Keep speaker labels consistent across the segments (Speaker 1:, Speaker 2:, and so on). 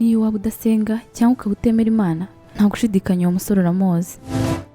Speaker 1: Niyo waba udasenga cyangwa ukaba utemera Imana, nta gushidikanya uwo musore uramuzi.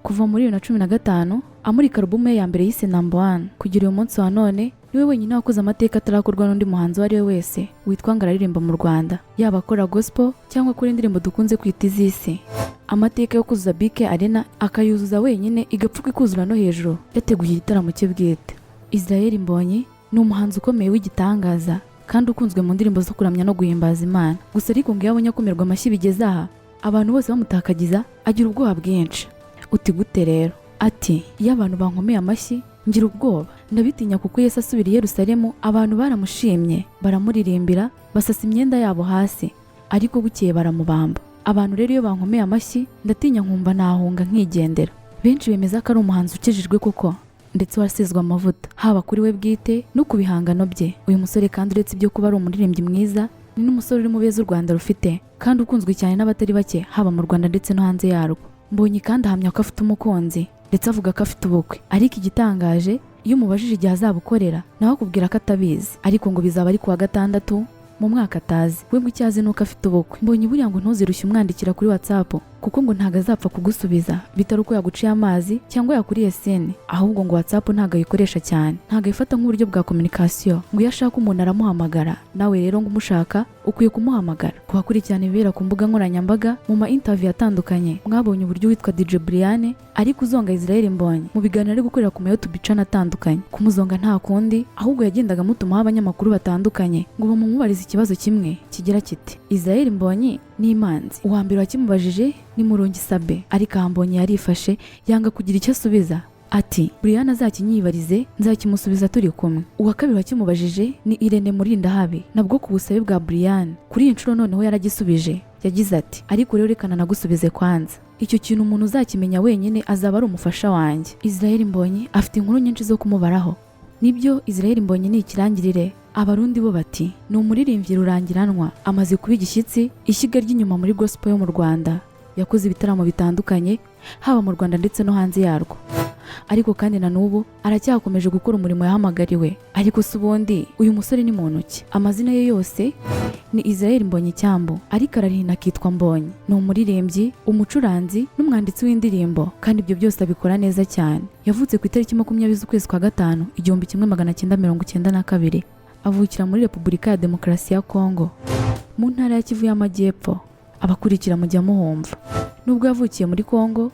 Speaker 1: Kuva muri 2015 amurika alubumu ye ya mbere yise Number One kugera uyu munsi wa none, niwe wenyine wakoze amateka atarakorwa n'undi muhanzi uwo ari we wese witwa ngo araririmba mu Rwanda, yaba akora gospel cyangwa akora indirimbo dukunze kwita iz'isi. Amateka yo kuzuza BK Arena, akayuzuza wenyine, igapfuka ikuzura no hejuru, yateguye igitaramo cye bwite. Israel Mbonyi ni umuhanzi ukomeye w'igitangaza kandi ukunzwe mu ndirimbo zo kuramya no guhimbaza Imana. Gusa ariko ngo iyo abonye akomerwa amashyi bigeze aha, abantu bose bamutakagiza, agira ubwoba bwinshi. Uti gute rero? Ati: "Iyo abantu bankomeye amashyi ngira ubwoba, ndabitinya, kuko Yesu asubira i Yerusalemu abantu baramushimye, baramuririmbira, basasa imyenda yabo hasi, ariko bukeye baramubamba. Abantu rero iyo bankomeye amashyi ndatinya, nkumva nahunga nkigendera." Benshi bemeza ko ari umuhanzi ukijijwe koko ndetse wasizwe amavuta, haba kuri we bwite no ku bihangano bye. Uyu musore kandi, uretse ibyo kuba ari umuririmbyi mwiza, ni n'umusore uri mu beza u Rwanda rufite kandi ukunzwe cyane n'abatari bake, haba mu Rwanda ndetse no hanze yarwo. Mbonyi kandi ahamya ko afite umukunzi, ndetse avuga ko afite ubukwe, ariko igitangaje, iyo umubajije igihe azabukorera, nawe akubwira ko atabizi, ariko ngo bizaba ari kuwa gatandatu mu mwaka atazi. We ngo icyo azi ni uko afite ubukwe. Mbonyi buriya ngo ntuzirushye umwandikira kuri WhatsApp, kuko ngo ntabwo azapfa kugusubiza bitari uko yaguciye amazi cyangwa yakuriye seen. Ahubwo ngo WhatsApp ntabwo ayikoresha cyane, ntabwo ayifata nk'uburyo bwa communication. Ngo iyo ashaka umuntu aramuhamagara. Nawe rero ngo umushaka ukwiye kumuhamagara. Ku bakurikirana ibibera ku mbuga nkoranyambaga, mu ma interview atandukanye, mwabonye uburyo witwa DJ Brian ari kuzonga Israel Mbonyi mu biganiro ari gukorera ku ma YouTube channel atandukanye. Kumuzonga nta kundi, ahubwo yagendaga amutumaho abanyamakuru batandukanye ngo bamumubarize ikibazo kimwe kigira kiti: "Israel Mbonyi ni imanzi?" Uwa mbere wakimubajije ni Murungi Sabe, ariko aha Mbonyi yarifashe yanga kugira icyo asubiza, ati: "Brian azakinyibarize, nzakimusubiza turi kumwe." Uwa kabiri wakimubajije ni Irene Murindahabi, nabwo ku busabe bwa Brian. Kuri iyi nshuro noneho yaragisubije. Yagize ati: "Ariko rero reka nanagusubize kwanza, icyo kintu umuntu uzakimenya wenyine azaba ari umufasha wanjye." Israel Mbonyi afite inkuru nyinshi zo kumubaraho. Nibyo, Israel Mbonyi ni ikirangirire. Abarundi bo bati ni umuririmbyi rurangiranwa, amaze kuba igishyitsi, ishyiga ry'inyuma muri gospel yo mu Rwanda. Yakoze ibitaramo bitandukanye, haba mu Rwanda ndetse no hanze yarwo, ariko kandi na n'ubu aracyakomeje gukora umurimo yahamagariwe. Ariko se ubundi uyu musore ni muntu ki? Amazina ye yose ni Israel Mbonyi Cyambu, ariko ararihina akitwa Mbonyi. Ni umuririmbyi, umucuranzi n'umwanditsi w'indirimbo, kandi ibyo byose abikora neza cyane. Yavutse ku itariki 20 z'ukwezi kwa gatanu 1992, avukira muri Repubulika ya Demokarasi ya Kongo, mu ntara ya Kivu y'Amajyepfo. Abakurikira mujya muhumva. Nubwo yavukiye muri Kongo,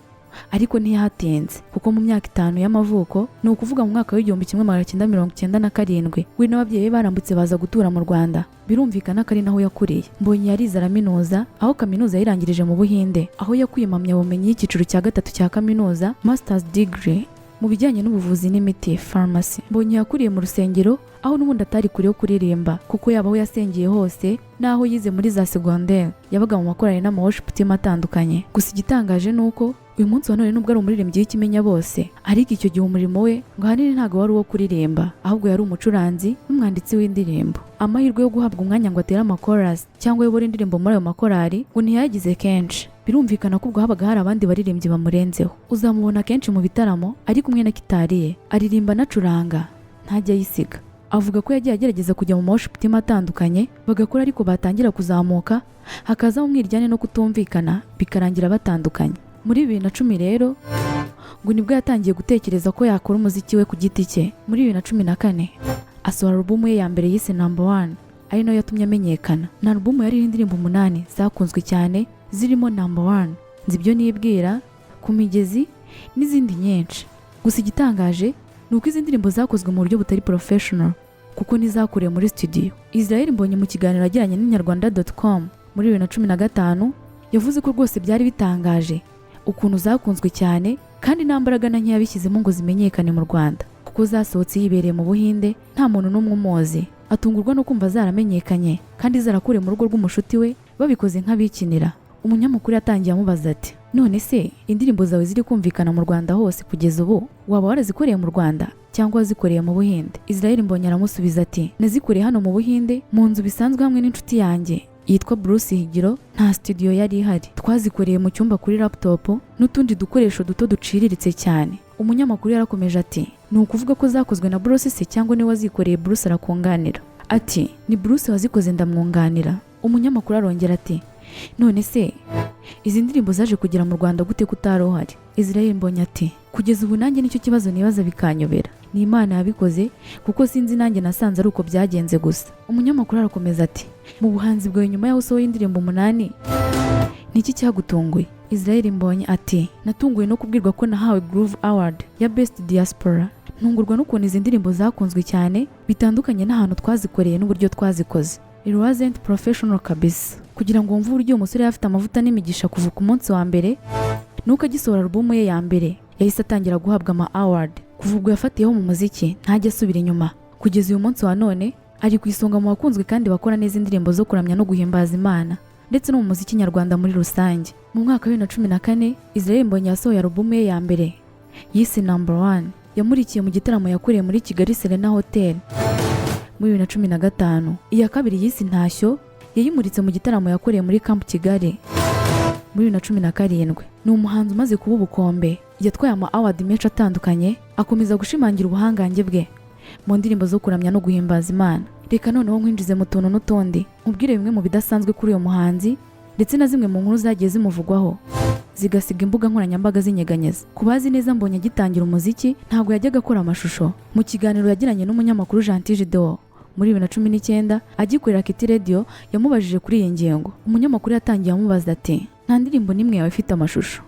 Speaker 1: ariko ntiyahatinze, kuko mu myaka 5 y'amavuko, ni ukuvuga mu mwaka w'1997, we n'ababyeyi be barambutse baza gutura mu Rwanda. Birumvikana ko ari naho yakuriye. Mbonyi yarize araminuza, aho kaminuza yayirangirije mu Buhinde, aho yakuye impamyabumenyi y'icyiciro cya gatatu cya kaminuza, masters degree, mu bijyanye n'ubuvuzi n'imiti, pharmacy. Mbonyi yakuriye mu rusengero, aho n'ubundi atari kure yo kuririmba, kuko yaba aho yasengeye hose n'aho yize muri za segonderi, yabaga mu makorali n'ama worship team atandukanye. Gusa igitangaje ni uko uyu munsi wa none, nubwo ari umuririmbyi w'ikimenya bose, ariko icyo gihe umurimo we ngo ahanini ntabwo wari uwo kuririmba, ahubwo yari umucuranzi n'umwanditsi w'indirimbo. Amahirwe yo guhabwa umwanya ngo atere amakorasi cyangwa ayobore indirimbo muri ayo makorali ngo ntiyagize kenshi. Birumvikana ko ubwo habaga hari abandi baririmbyi bamurenzeho. Uzamubona kenshi mu bitaramo ari kumwe na gitari ye, aririmba anacuranga, ntajya ayisiga. Avuga ko yagiye agerageza kujya mu worship team atandukanye bagakora, ariko batangira kuzamuka hakazamo umwiryane no kutumvikana, bikarangira batandukanye. Muri 2010 rero ngo nibwo yatangiye gutekereza ko yakora umuziki we ku giti cye. Muri 2014 asohora alubumu ye ya mbere yise Number One, ari nayo yatumye amenyekana. Ni alubumu yariho indirimbo umunani zakunzwe cyane, zirimo Number One, Nzi Ibyo Nibwira, Ku Migezi n'izindi nyinshi. Gusa igitangaje ni uko izi ndirimbo zakozwe mu buryo butari professional, kuko ntizakorewe muri studio. Israel Mbonyi mu kiganiro yagiranye n'inyarwanda.com muri 2015 yavuze ko rwose byari bitangaje ukuntu zakunzwe cyane kandi nta mbaraga na nke yabishyizemo ngo zimenyekane mu Rwanda, kuko zasohotse yibereye mu Buhinde, nta muntu n'umwe umuzi. Atungurwa no kumva zaramenyekanye kandi zarakuriye mu rugo rw'umushuti we, babikoze nk'abikinira. Umunyamakuru yatangiye amubaza ati: "None se indirimbo zawe ziri kumvikana mu Rwanda hose kugeza ubu, waba warazikoreye mu Rwanda cyangwa wazikoreye mu Buhinde?" Israel Mbonyi aramusubiza ati: "Nazikoreye hano mu Buhinde, mu nzu bisanzwe, hamwe n'inshuti yanjye yitwa Bruce Higiro. Nta studio yari ihari, twazikoreye mu cyumba kuri laptop n'utundi dukoresho duto duciriritse cyane." Umunyamakuru yarakomeje ati: "Ni ukuvuga ko zakozwe na Bruce se, cyangwa niwe wazikoreye, Bruce arakunganira?" Ati: "Ni Bruce wazikoze, ndamwunganira." Umunyamakuru arongera ati: None se izi ndirimbo zaje kugera mu Rwanda gute ko utari uhari?" Israel Mbonyi ati: "Kugeza ubu nanjye nicyo kibazo nibaza bikanyobera. Ni Imana yabikoze, kuko sinzi, nanjye nasanze ari uko byagenze gusa." Umunyamakuru arakomeza ati: "Mu buhanzi bwawe, nyuma y'aho usohoye indirimbo 8, niki cyagutunguye?" Israel Mbonyi ati: "Natunguwe no kubwirwa ko nahawe Groove Award ya Best Diaspora, ntungurwa n'ukuntu izi ndirimbo zakunzwe cyane bitandukanye n'ahantu twazikoreye n'uburyo twazikoze. It wasn't professional kabisa." Kugira ngo wumve uburyo uyu musore yari afite amavuta n'imigisha kuva ku munsi wa mbere, nuko agisohora alubumu ye ya mbere yahise atangira guhabwa ama award. Kuva ubwo yafatiyeho mu muziki, ntajya asubira inyuma. Kugeza uyu munsi wa none ari ku isonga mu bakunzwe kandi bakora neza indirimbo zo kuramya no guhimbaza Imana, ndetse no mu muziki nyarwanda muri rusange. Mu mwaka wa 2014, Israel Mbonyi yasohoye alubumu ye ya mbere yise Number One, yamurikiye mu gitaramo yakoreye muri Kigali Serena Hotel muri 2015. Iya kabiri yise Intashyo yayimuritse mu gitaramo yakoreye muri Camp Kigali muri 2017. Ni umuhanzi umaze kuba ubukombe, yatwaye ama award menshi atandukanye, akomeza gushimangira ubuhangange bwe mu ndirimbo zo kuramya no guhimbaza Imana. Reka noneho nkwinjize mu tuntu n'utundi, nkubwire bimwe mu bidasanzwe kuri uyu muhanzi, ndetse na zimwe mu nkuru zagiye zimuvugwaho zigasiga imbuga nkoranyambaga zinyeganyeza. Ku bazi neza Mbonyi agitangira umuziki, ntabwo yajyaga akora amashusho. Mu kiganiro yagiranye n'umunyamakuru Gentil Gedeon muri 2019 agikorera Kiti Radio, yamubajije kuri iyi ngingo. Umunyamakuru yatangiye amubaza ati: "Nta ndirimbo n'imwe yawe ifite amashusho,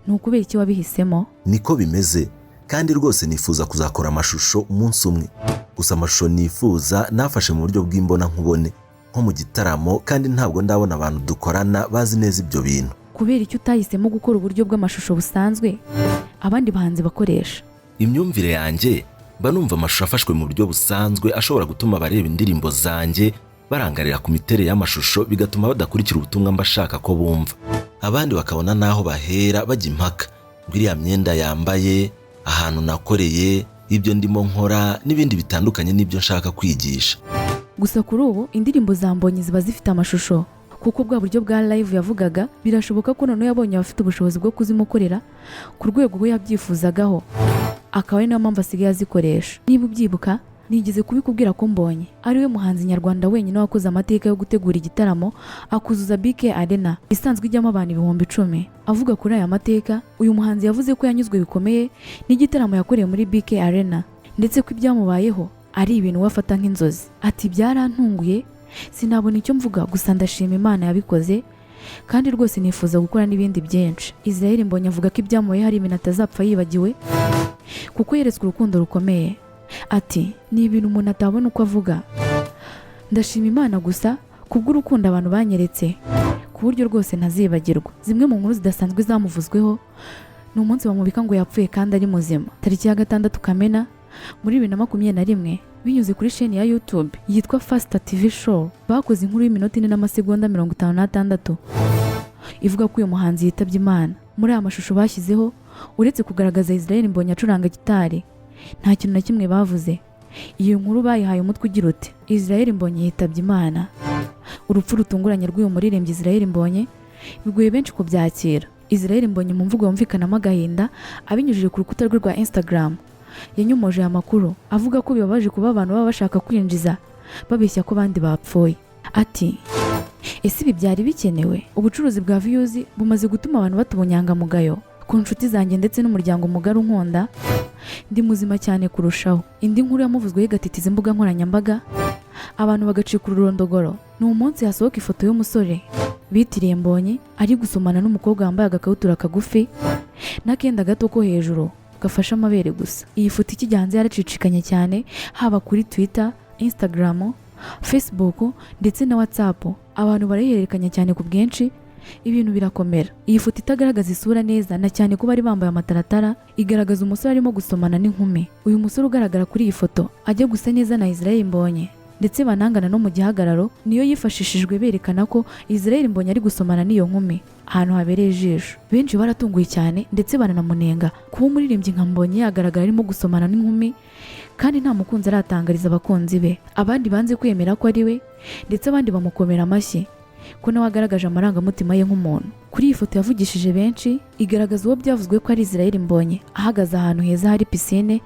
Speaker 1: ni ukubera iki wabihisemo?"
Speaker 2: Niko bimeze, kandi rwose nifuza kuzakora amashusho umunsi umwe. Gusa amashusho nifuza nafashe mu buryo bw'imbonankubone, nko mu gitaramo, kandi ntabwo ndabona abantu dukorana bazi neza ibyo bintu.
Speaker 1: Kubera icyo utahisemo gukora uburyo bw'amashusho busanzwe abandi bahanzi bakoresha?
Speaker 2: Imyumvire yanjye, mba numva amashusho afashwe mu buryo busanzwe ashobora gutuma abareba indirimbo zanjye barangarira ku miterere y'amashusho, bigatuma badakurikira ubutumwa mba shaka ko bumva. Abandi bakabona n'aho bahera bajya impaka ngo iriya myenda yambaye, ahantu nakoreye, ibyo ndimo nkora n'ibindi bitandukanye n'ibyo nshaka kwigisha.
Speaker 1: Gusa kuri ubu indirimbo za Mbonyi ziba zifite amashusho, kuko bwa buryo bwa live yavugaga, birashoboka ko noneho yabonye abafite ubushobozi bwo kuzimukorera ku rwego we yabyifuzagaho, akaba ari nayo mpamvu asigaye azikoresha. Niba ubyibuka, nigeze kubikubwira ko Mbonyi ari we muhanzi nyarwanda wenyine wakoze amateka yo gutegura igitaramo akuzuza BK Arena isanzwe ijyamo abantu 10,000. Avuga kuri aya mateka, uyu muhanzi yavuze ko yanyuzwe bikomeye n'igitaramo yakoreye muri BK Arena, ndetse ko ibyamubayeho ari ibintu we afata nk'inzozi. Ati: "Byarantunguye, sinabona icyo mvuga, gusa ndashima Imana yabikoze, kandi rwose nifuza gukora n'ibindi byinshi." Israel Mbonyi avuga ko ibyamubayeho ari ibintu atazapfa yibagiwe, kuko yeretswe urukundo rukomeye. Ati: "Ni ibintu umuntu atabona uko avuga. Ndashima Imana gusa kubw'urukundo abantu banyeretse, ku buryo rwose ntazibagirwa." Zimwe mu nkuru zidasanzwe zamuvuzweho ni umunsi bamubika ngo yapfuye kandi ari muzima. Tariki ya 6 Kamena muri 2021, binyuze kuri sheni ya YouTube yitwa Fasita TV Show, bakoze inkuru y'iminota 4 n'amasegonda 56 ivuga ko uyu muhanzi yitabye Imana. Muri aya mashusho bashyizeho, uretse kugaragaza Israel Mbonyi acuranga gitari, nta kintu na kimwe bavuze. Iyi nkuru bayihaye umutwe ugira uti: "Israel Mbonyi yitabye Imana." Urupfu rutunguranye rw'uyu muririmbyi Israel Mbonyi bigoye benshi kubyakira. Israel Mbonyi, mu mvugo yumvikanamo agahinda, abinyujije ku rukuta rwe rwa Instagram, yanyomoje aya makuru, avuga ko bibabaje kuba abantu baba bashaka kwinjiza babeshya ko abandi bapfuye. Ati: "Ese ibi byari bikenewe? Ubucuruzi bwa views bumaze gutuma abantu bata ubunyangamugayo. Ku nshuti zanjye ndetse n'umuryango mugari unkunda, ndi muzima cyane kurushaho." Indi nkuru yamuvuzweho igatitiza imbuga nkoranyambaga, abantu bagacika ururondogoro, ni umunsi hasohoka ifoto y'umusore bitiriye Mbonyi ari gusomana n'umukobwa wambaye agakabutura kagufi n'akenda gato ko hejuru gafashe amabere gusa. Iyi foto ikijya hanze yaracicikanye cyane, haba kuri Twitter, Instagram, Facebook ndetse na WhatsApp. Abantu barayihererekanya cyane ku bwinshi, ibintu birakomera. Iyi foto itagaragaza isura neza, na cyane ko bari bambaye amataratara, igaragaza umusore arimo gusomana n'inkumi. Uyu musore ugaragara kuri iyi foto ajya gusa neza na Israel Mbonyi, ndetse banangana no mu gihagararo, niyo yifashishijwe berekana ko Israel Mbonyi ari gusomana n'iyo nkumi ahantu habereye ijisho. Benshi baratunguye cyane, ndetse baranamunenga kuba umuririmbyi nka Mbonyi yagaragara arimo gusomana n'inkumi kandi nta mukunzi aratangariza abakunzi be. Abandi banze kwemera ko ari we, ndetse abandi bamukomera amashyi ko nawe agaragaje amarangamutima ye nk'umuntu. Kuri iyi foto yavugishije benshi, igaragaza uwo byavuzwe ko ari Israel Mbonyi ahagaze ahantu heza hari pisine,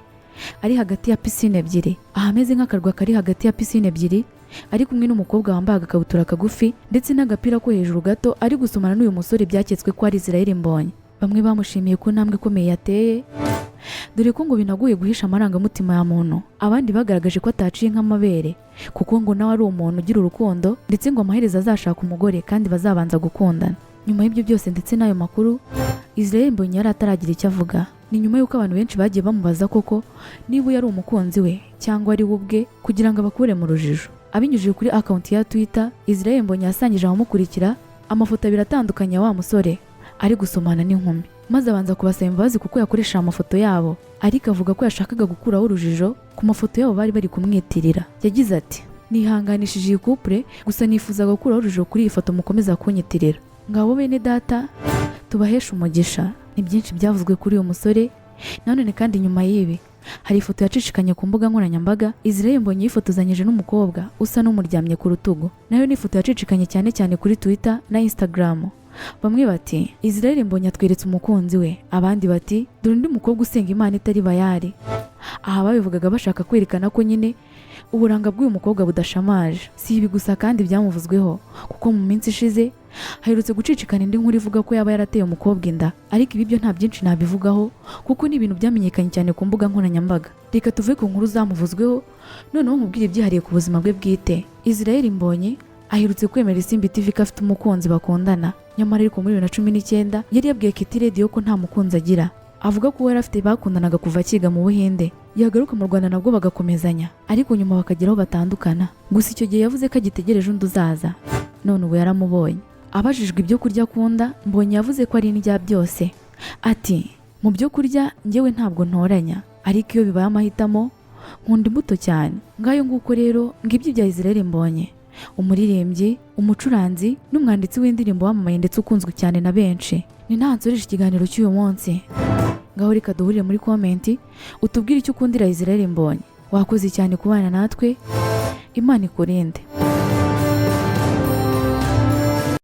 Speaker 1: ari hagati ya pisine ebyiri, ahameze nk'akarwa kari hagati ya pisine ebyiri. ari kumwe n'umukobwa wambaye agakabutura kagufi ndetse n'agapira ko hejuru gato, ari gusomana n'uyu musore byaketswe ko ari Israel Mbonyi. Bamwe bamushimiye ku ntambwe ikomeye yateye, dore ko ngo binagoye guhisha amarangamutima ya muntu. Abandi bagaragaje ko ataciye nk'amabere, kuko ngo nawe ari umuntu ugira urukundo, ndetse ngo amaherezo azashaka umugore kandi bazabanza gukundana. Nyuma y'ibyo byose ndetse n'ayo makuru, Israel Mbonyi yari ataragira icyo avuga. Ni nyuma y'uko abantu benshi bagiye bamubaza koko niba uyu ari umukunzi we cyangwa ari we ubwe, kugira ngo abakure mu rujijo. Abinyujije kuri account ya Twitter, Israel Mbonyi yasangije abamukurikira amafoto abiri atandukanye ya wa musore ari gusomana n'inkumi, maze abanza kubasaba imbabazi kuko yakoresheje amafoto yabo, ariko avuga ko yashakaga gukuraho urujijo ku mafoto yabo bari bari kumwitirira. Yagize ati: "Nihanganishije iyi couple, gusa nifuzaga gukuraho urujijo kuri iyi foto mukomeza kunyitirira. Ngabo bene data, tubaheshe umugisha." Ni byinshi byavuzwe kuri uyu musore. Nanone kandi nyuma y'ibi hari ifoto yacicikanye ku mbuga nkoranyambaga, Israel Mbonyi yifotozanyije n'umukobwa usa n'umuryamye ku rutugu. Nayo ni ifoto yacicikanye cyane cyane kuri Twitter na Instagram. Bamwe bati: "Israel Mbonyi atweretse umukunzi we." Abandi bati: "Dore undi mukobwa usenga Imana itari Bayari." Aha babivugaga bashaka kwerekana ko nyine uburanga bw'uyu mukobwa budashamaje. Si ibi gusa kandi byamuvuzweho, kuko mu minsi ishize haherutse gucicikana indi nkuru ivuga ko yaba yarateye umukobwa inda, ariko ibi byo nta byinshi nabivugaho kuko ni ibintu byamenyekanye cyane ku mbuga nkoranyambaga. Reka tuve ku nkuru zamuvuzweho, noneho nkubwire ibyihariye ku buzima bwe bwite. Israel Mbonyi aherutse kwemera Isimbi TV ko afite umukunzi bakundana. Nyamara ariko muri 2019 yari yabwiye KT Radio ko nta mukunzi agira, avuga ko uwo yari afite bakundanaga kuva akiga mu Buhinde, yagaruka mu Rwanda nabwo bagakomezanya, ariko nyuma bakageraho batandukana. Gusa icyo gihe yavuze ko agitegereje undi uzaza, none ubu yaramubonye. Abajijwe ibyo kurya akunda, Mbonyi yavuze ko ari indya byose. Ati: "Mu byo kurya njyewe ntabwo ntoranya, ariko iyo bibaye amahitamo nkunda imbuto cyane." Ngayo nguko rero, ngibyo ibya Israel Mbonyi, umuririmbyi, umucuranzi n'umwanditsi w'indirimbo wamamaye ndetse ukunzwe cyane na benshi. Ni nta nsoreje ikiganiro cy'uyu munsi. Ngaho reka duhurire muri comment, utubwire icyo ukundira Israel Mbonyi. Wakoze cyane kubana natwe, Imana ikurinde.